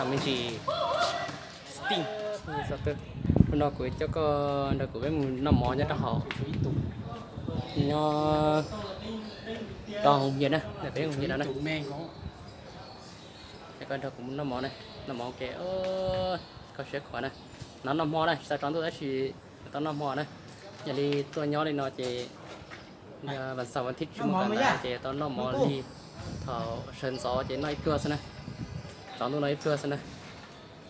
Me ntsis Steam. Hnub no kuv coj koj nrog kuv peb mus noj mov nyob rau hauv, nyob rau Hoo Hias na, peb Hoo Hias no na. Koj nrog kuv mus noj mov na, noj mov ua ke, koj siab khuav na. No noj hmo na, tsis tau tsaus ntuj tab sis tau noj hmo na. Yog li tuaj nyob li no ces vas xaum vas thiv tsis muaj kawm ntawv ces tau noj mov li thaum sawv ntxov ces noj ib pluag xwb na. Tsaus ntuj noj ib pluag xwb na.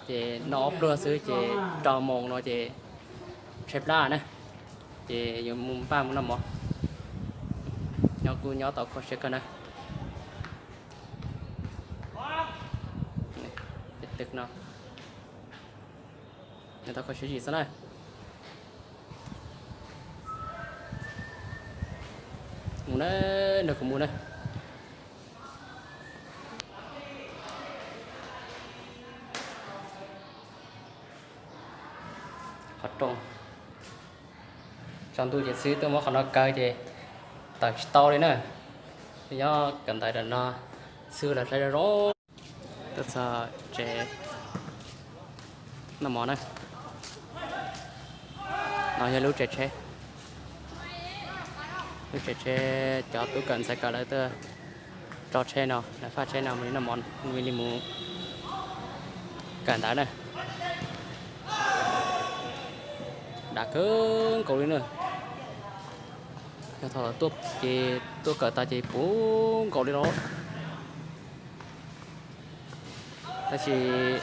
Ces noj ob pluag xwb ces rau moos no ces tshaib plab na. Ces yuav mus npaj mus noj mov. Nyob kuj nyob tau kho siab kawg na. Tw no, nyob tau kho siab zim xwb na. Mus na, nrog kuv mus na. Qhov rooj. Tsaus ntuj ces xwb tuaj muab qhov no kaw ces tawm tsis tau li na. Nyob kawm ntawv ram no xwb los saib zoo zoo. Tuaj txog tsev noj mov na. No yog lub tsev tsheb. Lub tsev tsheb cov tub kawm ntxhais kawm lawv tuaj tso tsheb no, lawv faj tsheb no mus li noj mov, mus li mus kawm ntawv na. Dav kawg nkaus li na. Yog thaum tuaj ces tuaj kawm tas ces puv nkaus li los. Tab sis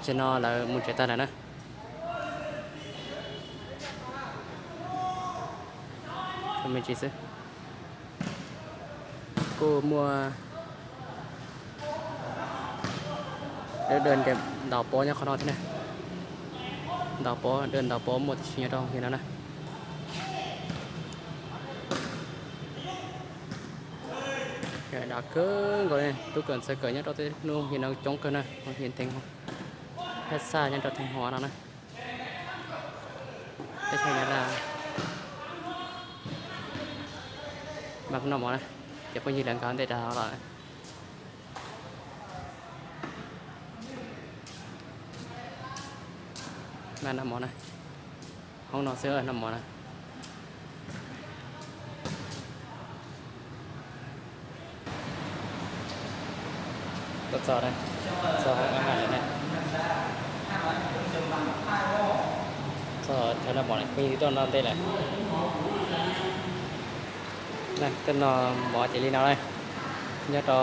tsev no lawv mus tsev tag lawm na. Me ntsis xwb. Kuj muaj dawb dawb ntaus pob nyob qhov no thiab na. Ntaus pob, dawb ntaus pob muaj tab sis nyob rau hauv no na. Dav kawg nkaus li, tub kawm ntxhais kawm nyob rau tej hnub hiam no coob kawg na, hiam theem, haj xaj nyob rau Theej Huas no na. Teb chaws Nyab Laj. Mas noj mov na, ces phooj ywg lawv nkag ntej rau hauv lawm. Mas noj mov na, hoob no xwb noj mov na. Tuaj txog na, txog hoob ab haj lawm na. Txog chaw noj mov na, phooj ywg tuaj noj ntej lawm. Tuaj noj mov ces li no na, nyob rau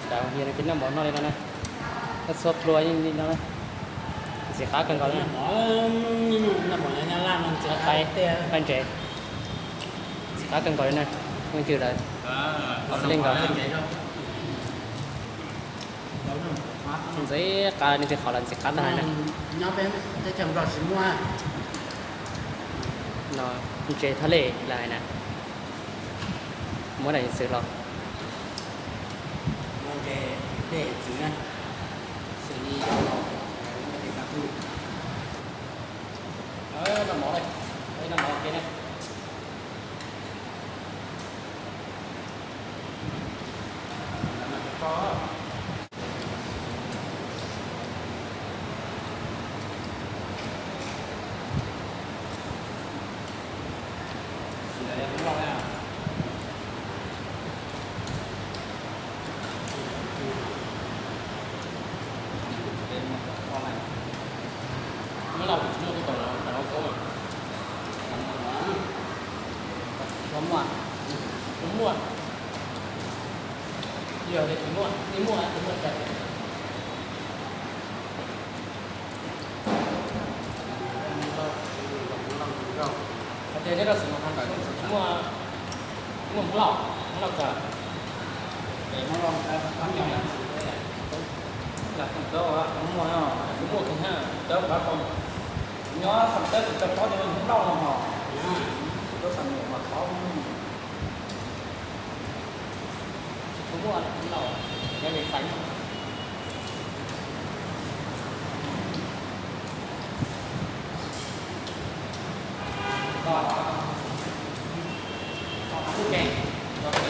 nram Hoo Hias no ces noj mov noj li no na, noj txhua pluas yeej li no na. Ntxim qab kawg nkaus li. Qaib, qaib ntses, ntxim qab kawg nkaus li na. Phooj ywg lawv, xws li nkaus. Ntxim qab, leej twg qhov los ntxim qab tag na. No ntses thaj lej lawm hais na. Muab daim xwm los. Hais tias nyob rau xeev Los Tsuas ntawd tsis muaj, muaj Hmoob Lauj, Hmoob Lauj tawm. Lam Phoom Tawb muaj, muaj kiag na, Tawb Phav Poo. Nyob Phoom Tawb kuv tsis paub tias Hmoob Lauj no hos. Tub xam nuam mas qhov tsis tau muaj Hmoob Lauj, nyob li xeev. Koj, koj kuj ke, koj kuj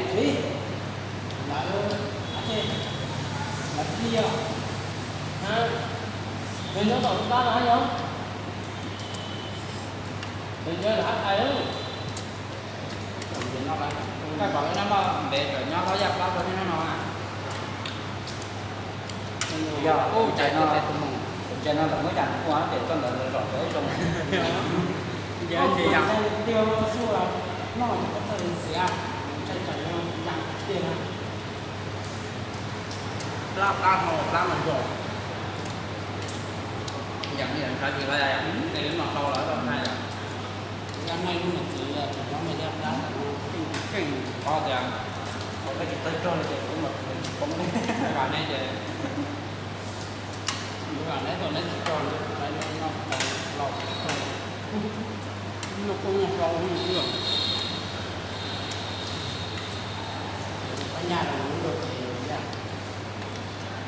Lis, lawv, lawv plig os. Nws nyob tom lub plab no yog, nws nyob lawv hab thaiv lawm. Koj kom lawv nab npaj ntev tawm nyob hlob yaj plab rau nej noj no. Yog ua cas no, ua cas no lawv muab yam ua pem txoj ntawd lawv zom tau ib zoo. Ces yam tiag xwb, noj txawj xiav. Plab, plab hau, plab mas nkaus. Yam li ntshav tsis qab, tes mas hau los tau hais. Keej, keej qhov tias thaum koj tsis txawj rog li ces kuv mas kuv tsis poob li. Vam ne ces kuv vam neb tau neb tsis rog, neb noj tau los tsis rog. Noj kuj noj hlau noj xwb. Qab nyaj rau lub rau ces yam.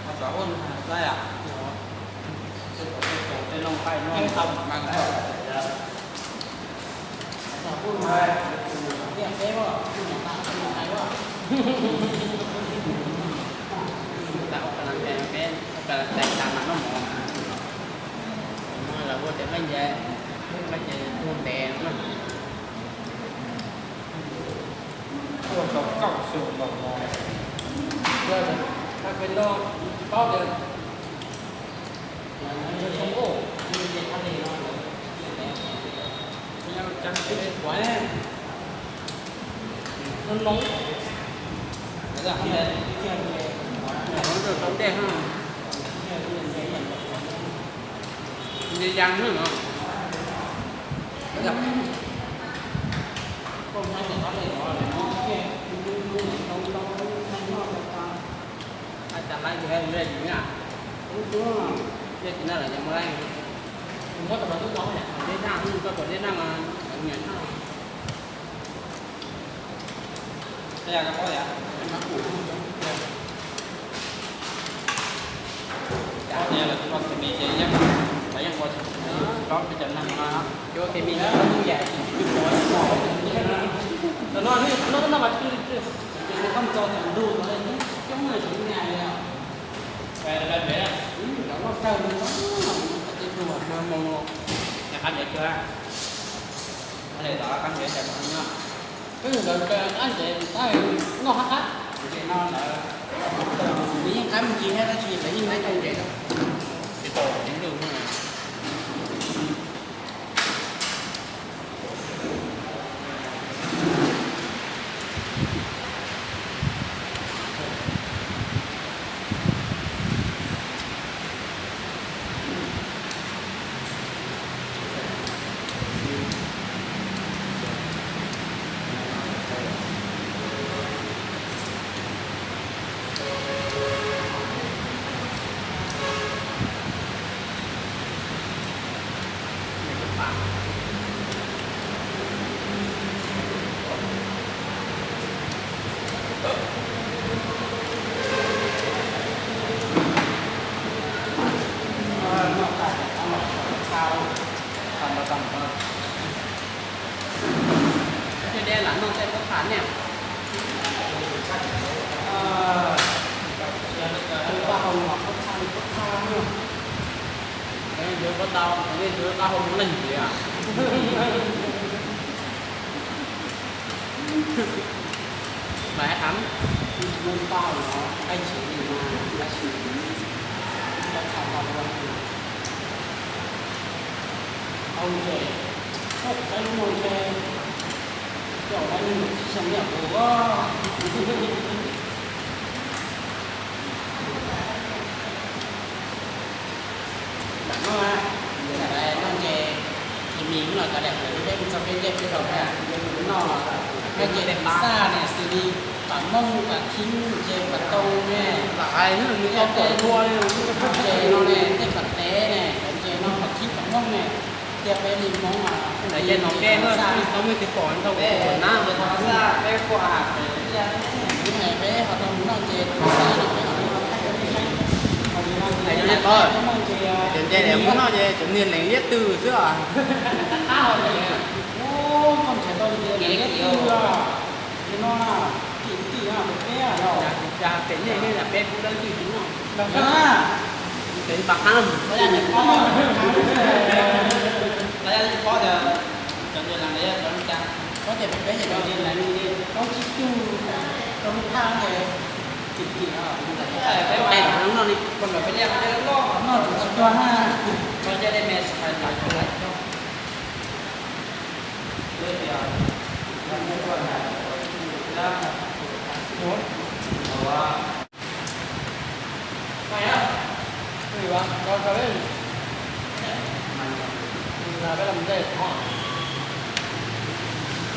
Qhov txog ua nws hais saib am, tej loo qaij noj tau mas Txog pub mas tiaj peb os, pub nyuam tas pub nyuam tais os. Tab ua ka las tais peb, ua ka las tais tas mas noj mov. Lawv ua tias nqaij nce, nqaij nce tug ntev no na. Ua tau kaum xyoo los no, tab peb noj paub tias Cas lawv tsis lawv tsis na, lawv tsis muaj lawv, muab tau lawv tub tau dej naj, koj pom dej naj mas lawv nyiam noj. Cas lawv tsis ua kemis ces yeej, lawv yeej ua tsis tau peb cov neeg no. Tsis ua kemis no yeej yam tsis tau ua mov. Tam no, no, no mas tsw tsw, ces nws koj mus txog tom ntug no coob na, tsis nyam li os. Cov loj kawg li, tej ntug mas moo moo, qab ntev kawg. Qab ntev tas qab ntev tas no. Wb nkawd qab ntev tab noj qab qab. Nws yeej qab me ntsis thiab tab sis lawv yeej nab coj ntev. Tsis tau ib lwj. Lam noj tej pob txha ne. Yuav pob tau, yuav qab hau leej ntxiv. Mas hab, muaj paj no, qaij tsev li no, tab sis pob txha tau ua. Tau ntshe, koj saib lub no ntshe, coj lawv neeg tsis xyoo niam hu. Lam noj, lam noj nce, ces mis no cov daim pem peb mus txog peb ncej peb rau na, noj nce daim pem xaj ne xws li pam mooj pam khib nce pam too ne, lam hais nws tej nce no ne, tej pam tev ne, cov nce no pam khib pam mooj ne, tiag peb li Hmoob mas, peb ho tau mus noj nce pem xaj no peb ho tau mus noj nce pem xaj no peb ho tau saib, cov nce es Hmoob noj nce cov niag leej liab twg xwb os. Koj ntshai tau nce leej liab twg os, no kim kim pem peb los, pem nej nej lam peb pub dawb twg tsis noj. Pem pab qab, peb cov nce leej liab cov cas, peb cov nce leej liab tau tsis tug rau lub thaj ces kim kim os. Peb ua no li, noj tsis tuag na. Koj nce dej me xwb hais lawv cov lawv coj. Kuv tias, yog muaj tuaj na, kuv tias,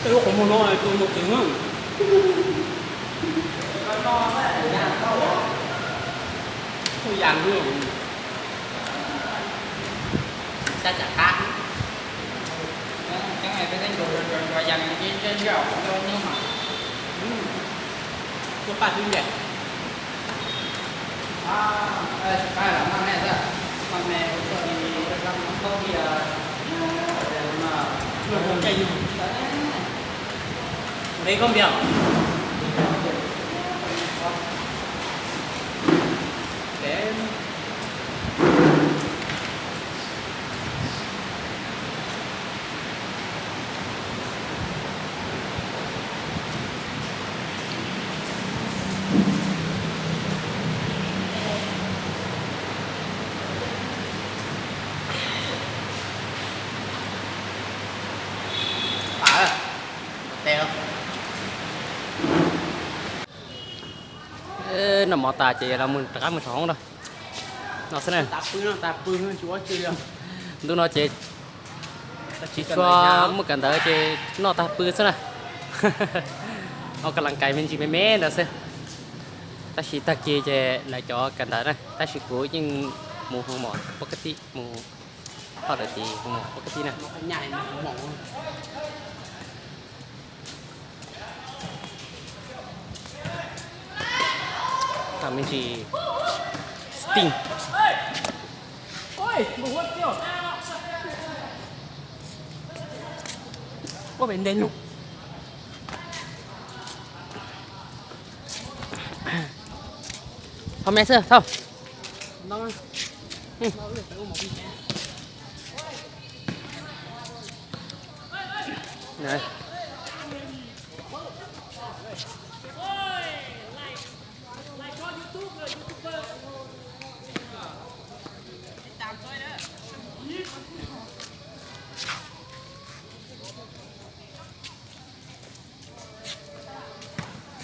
Lub qhov muag no tus mus tsev na. Tus yam nkaus. Tsa tsam qab. Cov paj twb ncaim. Ua koj npias. Noj mov tas ces los rov qab mus saum hoob na. No xwb na. Ntu no ces tsis tshua muaj kawm ntawv ces noj tag pw xwb na. Ua kas las kais me ntsis me me ntawd xwb. Tab sis tag kis ces lawv cov kawm ntawv na, tab sis kuv yeej mus hu mom pov ka tij, mus hauj lwm tim hu mom pov ka tij na. Tham me ntsis Steam. Ua pem ntev no. Thauj me xwb, thauj.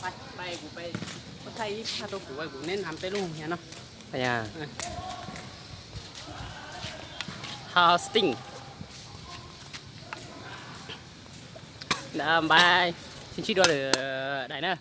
Pab kuv, pab thaij ib phaj rau kuv, kuv neb hnav peb lub hu hias no. Hosting. Npaj sib ntsib dua lwm daim na.